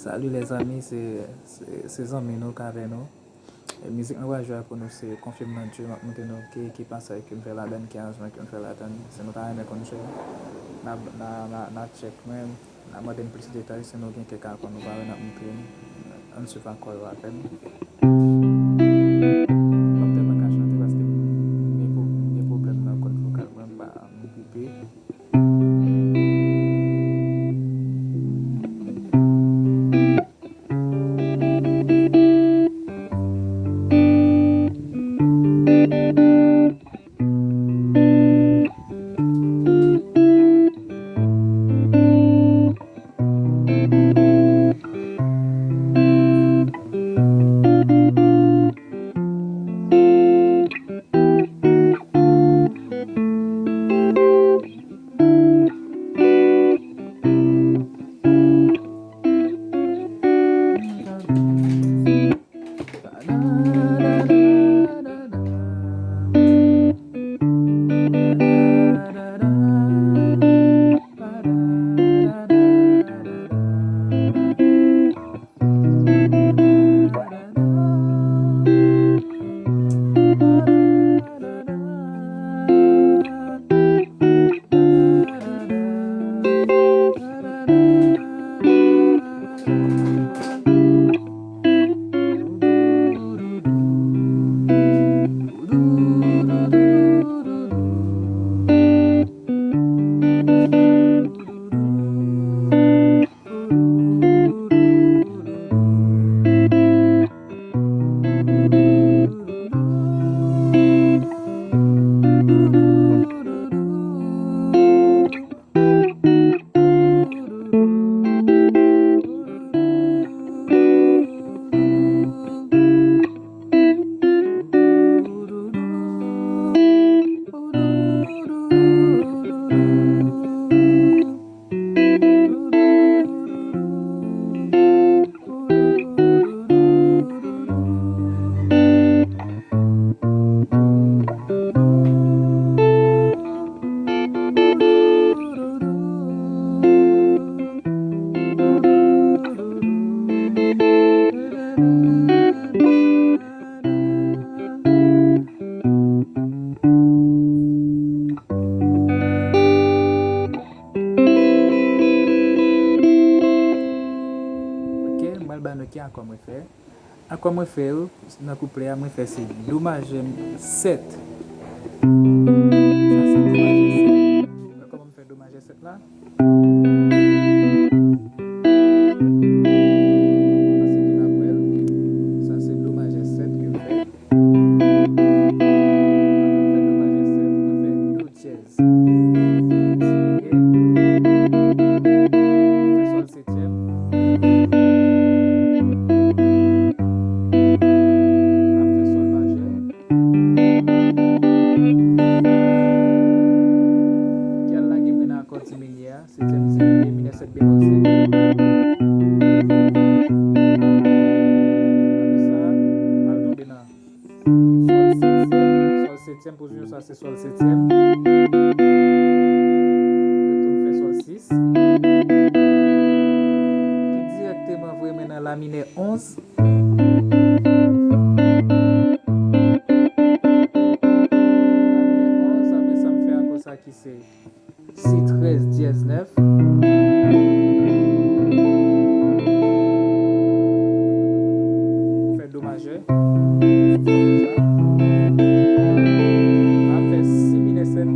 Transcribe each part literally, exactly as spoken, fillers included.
Salut les amis, se, se, se zanmi nou k avè nou. E mizik mwen pral jwe a pou nou se Konfye m nan Dye, m ap montre nou ki, ki pasaj ke m fè ladann, ki aranjman ke m fè ladann. Si nou ta renmen konn jwe, n a, n a, n a, n a tchèk mwen, n a mande m plis detay, si nou gen kèk akò nou pa wè, n ap montre m. Ann swiv akò yo avè m. M ap tèlman ka chante paske m gen pwo-, m gen pwoblèm nan kòd vokal mwen, m pa, m gripe. Ok, mwen ba nou ki akò mwen fè. Akò mwen fè yo nan kouplè a, mwen fè se do majè sèt. Sa se do majè sèt. Mwen kòman m fè do majè sèt la. Sa se ki n ap wè l. Sa se do majè sèt ke m fè. Apre m fè do majè sèt, mwen fè do dyèz. Si menè. M fè sòl setyèm. M ap fè sòl majè. Ki al lage mwen nan akò diminye a, setyèm diminye, minè sèt bemòl senk. Apre sa, al tonbe nan sòl setyèm, sòl setyèm, pozisyon sa se sòl setyèm. Epi m fè sòl sis. Ki dirèkteman voye mwen nan la minè onz. La minè onz, apre sa m fè akò sa ki se si trèz dyèz nèf. Fè do majè. Sou fòm sa. Ap fè si minè sèt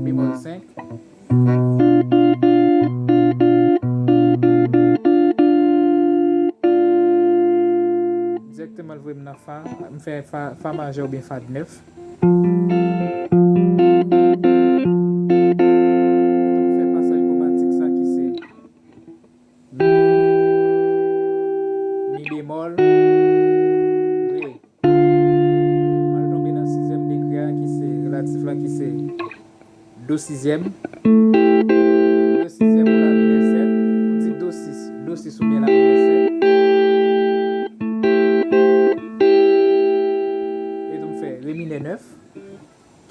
bemòl senk. Dirèkteman l voye m nan fa. M fè fa, fa majè oubyen fa nèf. Epi m fè pasaj kwomatik sa ki se mi, mi bemòl, re. M al tonbe nan sizyèm degre a ki se relatif la ki se do sizyèm. Do sizyèm ou la minè sèt. Ou di do sis. Do sis oubyen la minè sèt. Epi m fè re minè nèf.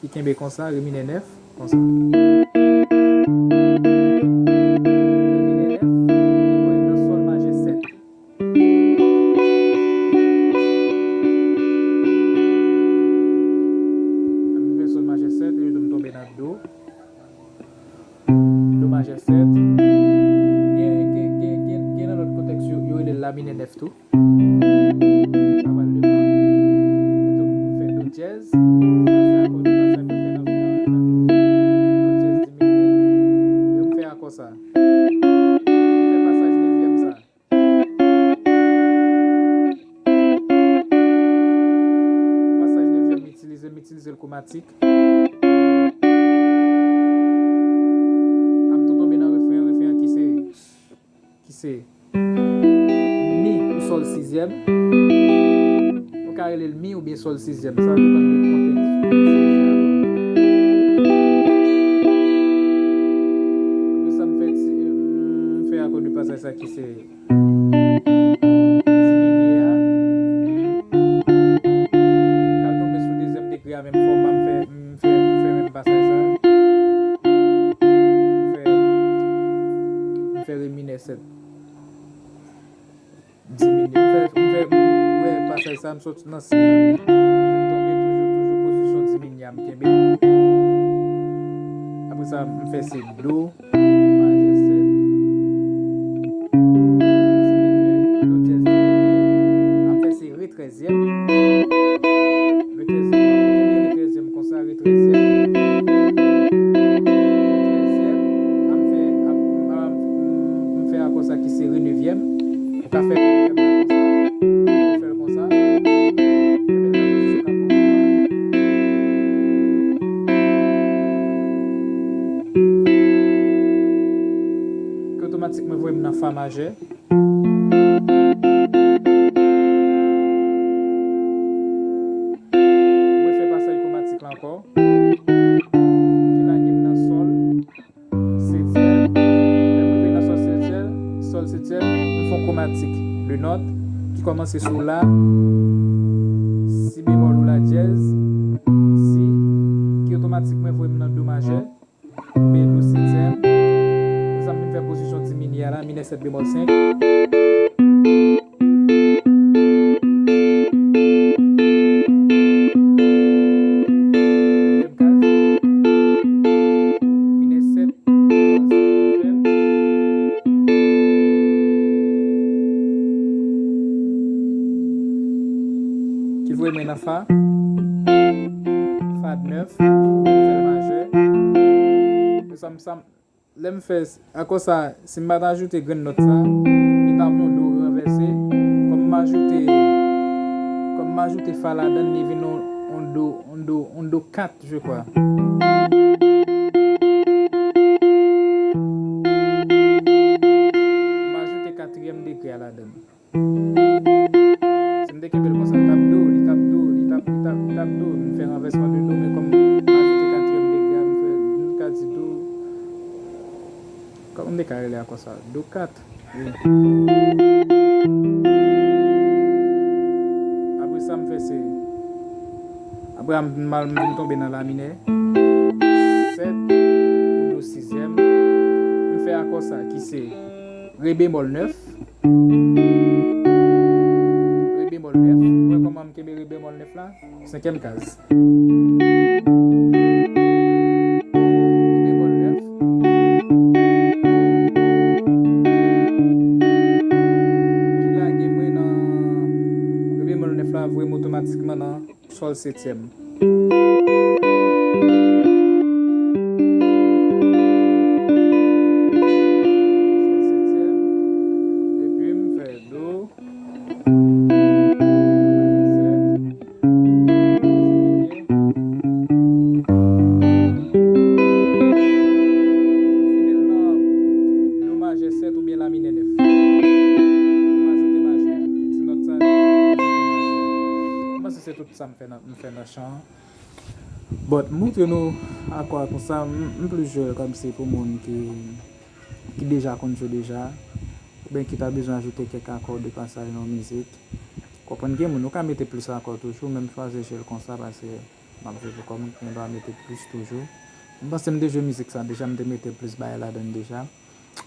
Ki kenbe konsa, re minè nèf, konsa. Re minè nèf, ki voye m nan sòl majè sèt. Minè nèf tou. Sa pral de fa. Epi tou, m fè do dyèz. Sa, se akò de pasaj mwen fè nan, fè nan do dyèz diminye. Epi m fè akò sa. M fè pasaj nevyèm sa. Pasaj nevyèm, m itilize, m itilize l kwomatik. A m tou tonbe nan refren, refren an ki se, ki se mi ou sòl sizyèm. Ou ka rele l mi oubyen sòl sizyèm. Sa depann de kontèks. Apre sa, m fè ti, m fè akò de pasaj sa ki se diminye a. Kal tonbe sou dezyèm degre a, menm fòm, m fè, m fè, m fè menm pasaj sa. M fè, m fè re minè sèt. Diminye. M fè, m fè, m wè pasaj sa, m sot nan si a. M vin tonbe toujou, toujou pozisyon diminye a, m kenbe. Apre sa, m fè se do majè sèt. Diminye, do dyèz diminye. A m fè se re trèzyèm. Re trèzyèm, m kenbe re trèzyèm konsa, re trèzyèm. Re trèzyèm, a m fè, a m, a m, m fè akò sa ki se re nevyèm. Ou ka fè, fè l konsa. Ou fè l konsa. Fè l nan pozisyon k ap bon pou ou a. Ki otomatikman voye m nan fa majè. Mwen fè pasaj kwomatik la ankò. Ki lage m nan sòl setyèm. Lè m rive nan sòl setyèm, sòl setyèm, m fè yon kwomatik de nòt ki kòmanse sou la, si bemòl ou la dyèz, si, ki otomatikman voye m nan do majè, be do setyèm. Apre sa, m vin fè pozisyon diminye a la, minè sèt bemòl senk. Dezyèm kaz. Minè sèt. Ki voye mwen nan fa. Fa nèf. Fè l majè. Sa m, sa m, Lè m fè s-, akò sa, si m pa t ajoute grenn nòt sa, li t ap yon do ranvèse. Kòm m ajoute, kòm m ajoute fa ladann, li vin yon, yon do, yon do, yon do kat, je crois. M ajoute katriyèm degre a ladann. Si m te kenbe l konsa, li t ap do, li t ap do, li t ap, li t ap, li t ap do. M fè ranvèsman de do, men kòm m ajoute katriyèm degre a, m fè, m ka di do. Kòman m te ka rele akò sa? Do kat. Wi. Apre sa, m fè se, apre a, m, m al, m vin tonbe nan la minè. Sèt, pou do sizyèm. M fè akò sa ki se re bemòl nèf. Re bemòl nèf. Ou wè kòman m kenbe re bemòl nèf la? Senkyèm kaz. Re bemòl nèf. Ki lage mwen nan re bemòl nèf la, voye m otomatikman nan sòl setyèm. Sòl setyèm. Epi m fè do. Majè sèt. Diminye. Fini l nan do majè sèt oubyen la minè nèf. M ajoute majè a. Ti nòt sa, m ajoute majè a. M panse se tout sa m fè nan, m fè nan chan an. But, m montre nou akò a konsa, m, m plis jwe l kòmsi pou moun ki, ki deja konn jwe deja, oubyen ki ta bezwen ajoute kèk akò de pasaj nan yon mizik. Konprann gen moun, ou ka mete plis akò toujou, men m chwazi jwe l konsa paske m ap jwe pou kò m, m gen dwa mete plis toujou. M panse m te jwe mizik sa deja, m te mete plis bagay ladann deja.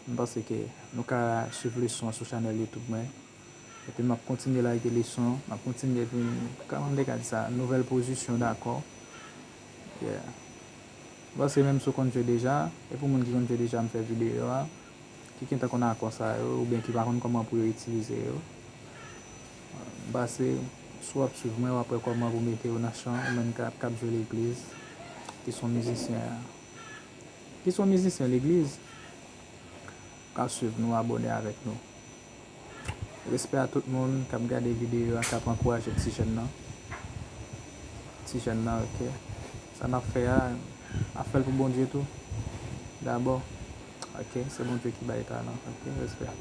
M panse ke nou ka swiv leson an sou chanèl YouTube mwen. Epi m ap kontinye lage leson, m ap kontinye vin, kòman m te ka di sa, nouvèl pozisyon dakò. Yeah. M panse menm si w konn jwe deja, e pou moun ki konn jwe deja, m fè videyo a, ki gentan konn akò sa yo, oubyen ki pa konn kòman pou yo itilize yo. Pase, si w ap swiv mwen, w ap wè kòman pou mete yo nan chan, ou menm k ap, k ap jwe legliz, ki se yon mizisyen, ki se yon mizisyen legliz, k ap swiv nou, abòne avèk nou. Respè a tout moun k ap gade videyo a, k ap ankouraje ti jèn nan. Ti jèn nan, ok. Sa n ap fè a, ap fè l pou Bondye tou. Dabò, ok, se Bondye ki bay talan, ok, respè.